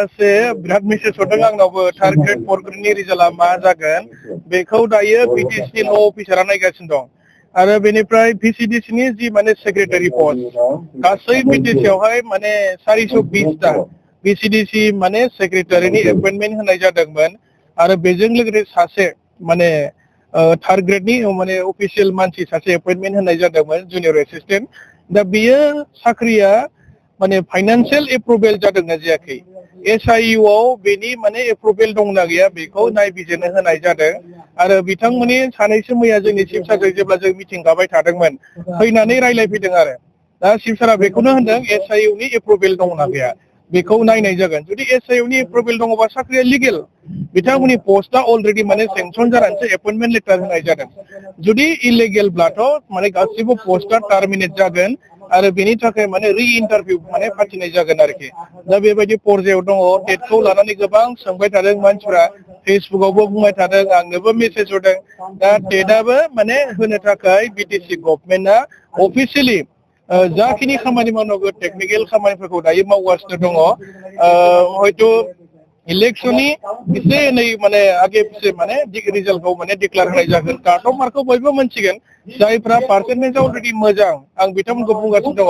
माखासे बिराद मेसेज हरदों आंनावबो थार्ड ग्रेड फर्थ ग्रेडनि रिजाल्टआ मा जागोन बेखौ दायो बिटिसि ल' अफिसारा नायगासिनो दं आरो बेनिफ्राय भिसिडिसिनि जि माने सेक्रेटारि पस्ट गासै बिटिसियावहाय माने 420टा भिसिडिसि माने सेक्रेटारिनि एपइन्टमेन्ट होनाय जादोंमोन आरो बेजों लोगोसे सासे माने थार्ड ग्रेडनि माने अफिसियेल मानसि सासे एपइन्टमेन्ट होनाय जादोंमोन जुनियर एसिस्टेन्ट दा बियो साख्रिया माने फाइनान्सियेल एप्रुभेल जादोंना जायाखै SIU आव बेनि माने एप्रुभेल दंना गैया बेखौ नायबिजिरनो होनाय जादों आरो बिथांमोननि सानैसो मैया जोंनि चिफ सारजों जेब्ला जों मिटिं गाबाय थादोंमोन फैनानै रायलायफैदों आरो दा चिफ सारा बेखौनो होनदों SIU नि एप्रुभेल दंना गैया बेखौ नायनाय जागोन जुदि SIU नि एप्रुभेल दङबा साख्रिया लिगेल बिथांमोननि पस्टआ अलरेडि माने सेंसन जानानैसो एपइन्टमेन्ट लेटार होनाय जादों जुदि इलिगेलब्लाथ' माने गासिबो पस्टआ टार्मिनेट जागोन आरो बेनि थाखाय माने रि इन्टारभिउ माने फाथिनाय जागोन आरोखि दा बेबायदि पर्यायाव दङ टेटखौ लानानै गोबां सोंबाय थादों मानसिफ्रा फेसबुकआवबो बुंबाय थादों आंनोबो मेसेज हरदों दा टेटआबो माने होनो थाखाय बिटिसि गभर्नमेन्टआ अफिसियेलि जाखिनि खामानि मावनांगौ टेकनिकेल खामानिफोरखौ दायो मावगासिनो दङ हयथ' इलेक्शननि एसे एनै माने आगे पिछे माने रिजाल्टखौ माने डिक्लेयार होनाय जागोन काट अफ मार्कखौ बयबो मोनसिगोन जायफ्रा पार्सेन्टेज अलरेडि मोजां आं बिथांमोनखौ बुंगासिनो दङ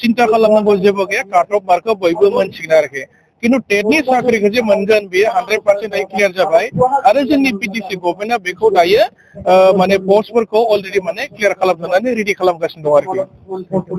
सिन्था खालामनांगौ जेबो गैया काट अफ मार्कखौ बयबो मोनसिगोन आरोखि किन्तु टेटनि साख्रिखौ जे मोनगोन बेयो 100% दायो क्लियार जाबाय आरो जोंनि बिटिसि गभर्नमेन्टआ बेखौ दायो माने पस्टफोरखौ अलरेडि माने क्लियार खालामनानै रेडि खालामगासिनो दं आरोखि